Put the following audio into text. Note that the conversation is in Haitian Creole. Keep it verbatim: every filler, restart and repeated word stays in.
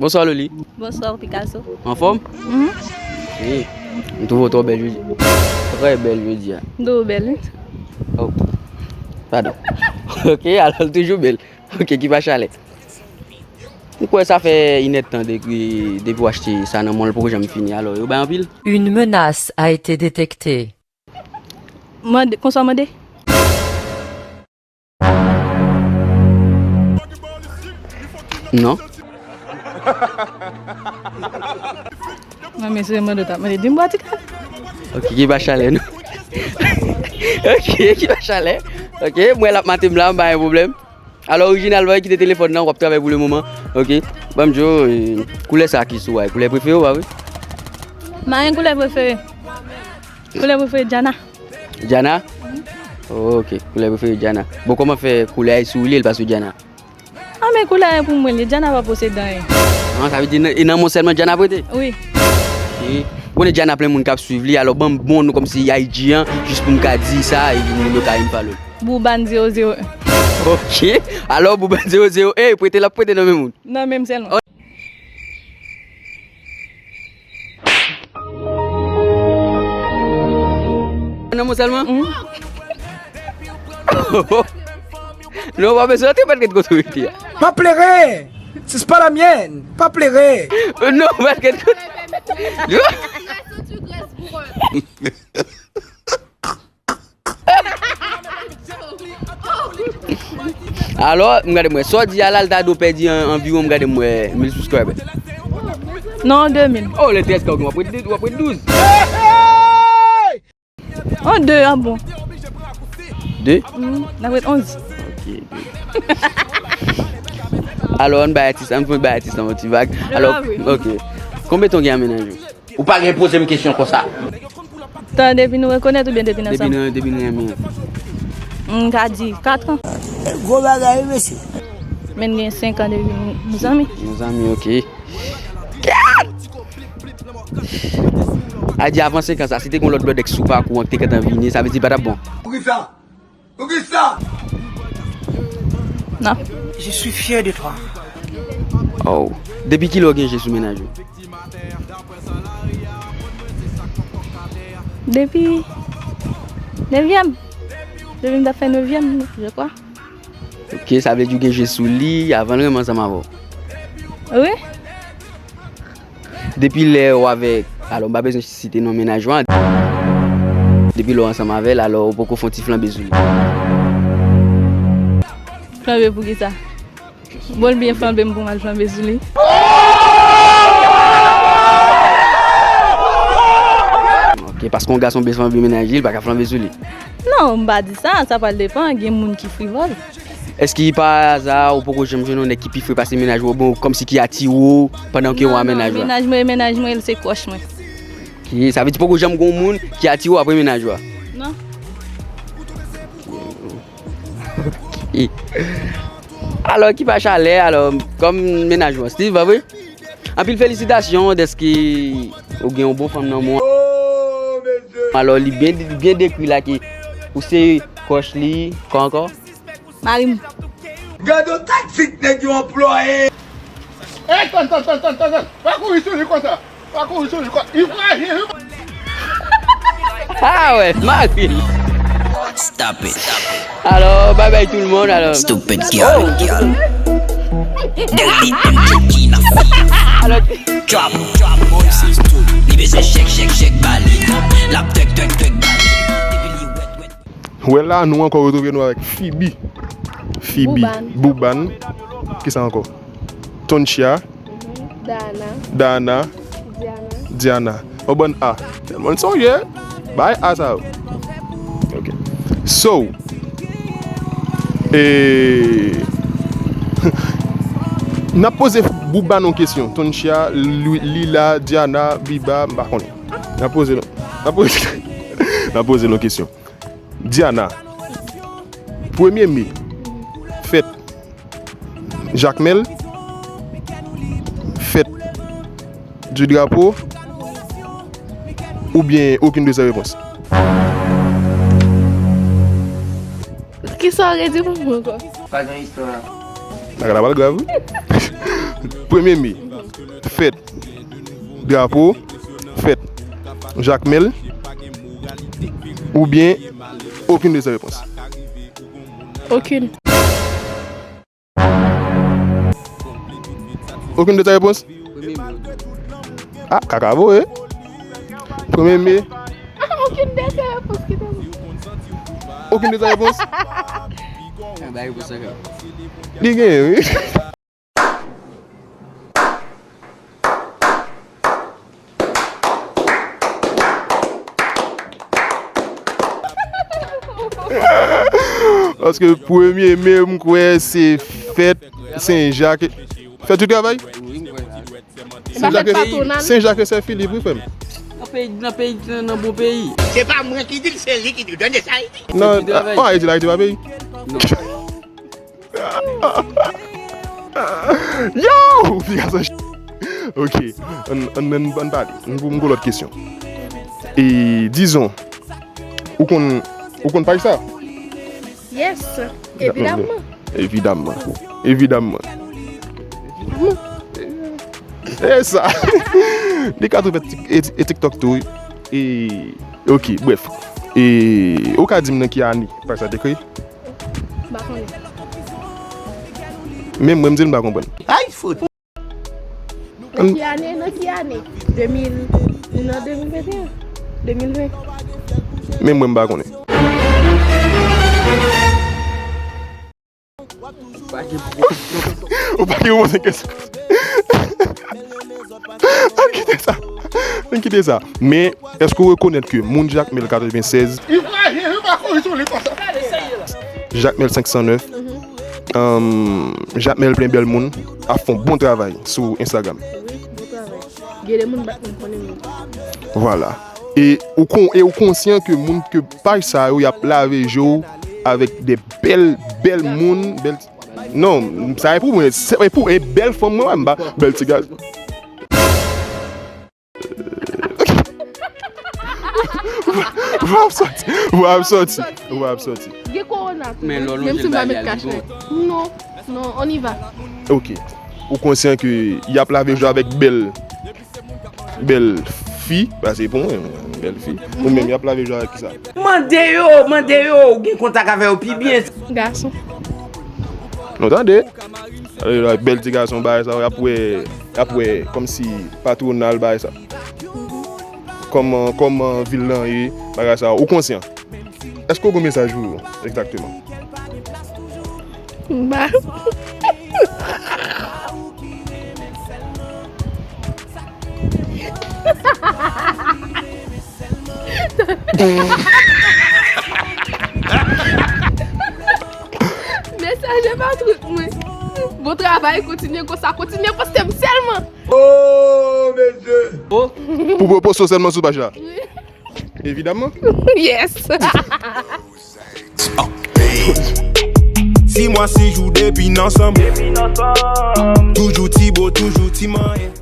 Bonswa Loli. Bonswa Picasso. Anfòm? Mhm. Wi. M twouve w twò bèl jodi. Trè bèl jodi a. M twouve w bèl, wi. Oh. Padon. Ok, alò l toujou bèl. Ok, ki pa chalè. M kwè sa fè inèdtan depi, depi w achte sa nan mall poko janm fini, alò yo bay anpil. Une menace a été détectée. Mande, konsa mande? Non. Non, men se mande w t ap mande. Di m bwa ti kal. Ok, ki pa chalè, non? Ok, ki pa chalè. Ok, mwen l ap mate m la, m pa gen pwoblèm. Alò, Orijinal, va kite telefòn nan, w ap travay pou le moman. Ok. Ban m di w, eh, koulè sa ki sou a, koulè prefere w, pa vre? M pa gen koulè prefere. Koulè prefere Diana. Diana? Ok, koulè prefere Diana. Bon, kòman fè koulè a sou li, l pa sou Diana? Ah, men koulè a pou mwen, li Diana pa posede anyen. Ah, sa vle di nan, e nan men w sèlman Diana prete? Wi. Ok. Ou konnen Diana plen moun k ap swiv li, alò ban m bon non kòmsi I G an, jis pou m ka di sa, e moun yo ka vin follow l. Bouban zewo zewo en. Ok. Alò, Bouban zewo zewo en, prete l ap prete nan men moun. Nan men m sèlman. Nan men w sèlman? Mhm. Non, pa bezwen antre, pa t ret kote w rete a. Pa plere! C'est pas la mienne! Pa plere! Non, pa t ret kote. Alò, m gade mwen. Sa w di a la, l ta dwe pèdi an, anviwon, m gade mwen, mil subscriber. Non, de mil. Oh, lè trèz K w gen, w ap ret, w ap ret douz. Oh, de, ah bon. De? Mm, n ap ret onz. Ok, de. Alò, ann bay atis, ann fè bay atis nan yon ti vag. Alò, ok. Konbyen tan w gen ak mennaj ou? Ou pa gen poze m kesyon konsa. Tan depi nou rekonèt oubyen depi n ansanm? Depi nou, depi nou renmen. M ka di kat an. Gwo bagay, wi, mesye. Men gen senk an depi nou, nou zanmi. Nou zanmi, ok. Kat! A di avan senk an sa, si te gen yon lòt blòdèk sou pakou an ki te gentan vini, sa vle di pa t ap bon. Poukisa? Poukisa? Non. Je suis fier de toi. Oh. Depi kilè w gen je sou mennaj ou? Depi nevyèm. Depi m t ap fè nevyèm, je crois. Ok, sa vle di w gen je sou li avan l renmen ansanm avè w? Wi. Depi lè w avèk, alò, m pa bezwen site non mennaj ou an. Depi lè w ansanm avè l, alò, ou poko fè yon ti flanbe sou li? Flanbe poukisa? Bon, l byen flanbe m pou m al flanbe sou li. Ok, paske yon gason bezwen flanbe mennaj li, li pa ka flanbe sou li. Non, m pa di sa, sa pral depann, gen moun ki frivòl. Èske pa aza ou poko janm jwenn yon nèg ki pi fre pase mennaj ou, oubyen kòmsi ki atire w pandan ke w a mennaj ou a? Non, non, mennaj mwen, mennaj mwen, se kwòch mwen. Ki, sa vle di poko janm gen yon moun ki atire w apre mennaj ou a? Non. Ok. Alò, ki pa chalè, alò, kòm mennaj ou an, Steve, pa vre? Anpil felisitasyon dèske ou gen yon bon fanm nan men w. Alò, li byen, li byen dekri la ke ou se kwòch li, kwa ankò? Mari m. Gade yon taktik nèg yo anplwaye. Ey, tann, tann, tann, tann, tann, tann. Pa kouri sou li konsa. Pa kouri sou li konsa. Ibrahim. Ah wè, mari l. Stop it. Alò, bye bye tout le monde, alò. Stupid girl, girl. Dirty and tricky, la fille. Alò, drop, drop. Li bezwen chèk, chèk, chèk, ba li. L ap twèk, twèk, twèk, ba li. Depi li wèt, wèt. Wè la, nou ankò retwouve nou avèk Fibi. Fibi. Bouban. Bouban. Kisa ankò? Tonchia. Mhm. Dana. Dana. Diana. Diana. Yon bann A. Tèlman l sonje. Bay A sa yo. Ok. So, e, n ap poze Bouban yon kesyon. Tonchia, Lwi-, Lila, Diana, Biba, m pa konnen. N ap poze, n ap poze, n ap poze l yon kesyon. Diana, premye me, fèt Jakmèl, fèt di drapo, oubyen okenn de sèt repons? Kisa w redi pou mwen ankò? Pa gen istwa. Bagay la pral grav, wi. Premye me, fèt, drapo, fèt, Jakmèl, oubyen okenn de sa repons? Okenn. Okenn de sa repons? Premye me. Ah, kaka voye. Premye me. Ah, okenn de sa repons ki te bon. Okenn de sa repons? Ah, ba repons sa. Li genyen, wi. Paske premye me, m kwè se fèt Sen Jak. Fèt ou travay? Wi, m kwè. Sen Jak, Sen Jak e Sen Filip, wi, frè m. Nan peyi, nan peyi, nan, nan bon peyi. Se pa mwen ki di l, se li ki di l. Tande sa, li di. Non, Ayiti, Ayiti pa peyi. Non. Yo! Piga sa. Ok, ann, ann, ann, ann pale. Ann pou m gon lòt kesyon. E, dizon, ou konn, ou konn paj sa? Yes, evidamman. Evidamman. Evidamman. E sa. Li ka tou fè tik-, e, e TikTok tou. E, ok, bref. E, ou ka di m nan ki ane paj sa te kreye? M pa konnen. Menm mwen, m di l m pa konprann. Ay, fout. Nan ki ane? Nan ki ane? De mil, nan de mil venteyen? De mil ven? Menm mwen, m pa konnen. Ou pa gen pou. Ou pa gen pou poze kesyon. Ann kite sa. Ann kite sa. Men, èske w rekonèt ke moun Jakmèl katrevennsèz, Jakmèl senk san nèf, um, Jakmèl plen bèl moun, ap fè yon bon travay sou Instagram? Wi, bon travay. Gen de moun m pa t menm konnen menm. Vwala. E ou kon-, e ou konsyan ke moun ke paj sa yo, y ap lave je w avèk de bèl, bèl moun, bèl, non, sa e pou mwen, se e pou, e bèl fanm mwen, m pa bèl ti gason. Vwa ap sòti, vwa ap sòti, vwa ap sòti. Gen kowona tou, menm si m pa met kachèt. Non, non, on y va. Ok. Ou konsyan ke y ap lave je w avèk bèl, bèl fi, paske pou mwen, bèl fi. Ou menm, y ap lave je w avèk kisa? Mande yo, mande yo, ou gen kontak avè yo pi byen. Gason. Nou tande? Alò, bèl ti gason, bagay sa, y ap wè, y ap wè kòmsi patwonal, bagay sa. Kòman, kòman vil lan ye, bagay sa, ou konsyan. Èske w gen mesaj pou yo, egzakteman? Ba. Mesaj e pa tout mwen. Bon travay, kontinye konsa, kontinye poste m sèlman. Oh, mesye. Pou, pou poste w sèlman sou paj la? Wi. Evidamman. Yes. Sis mwa, sis jou depi n ansanm. Toujou ti bo, toujou ti manyen.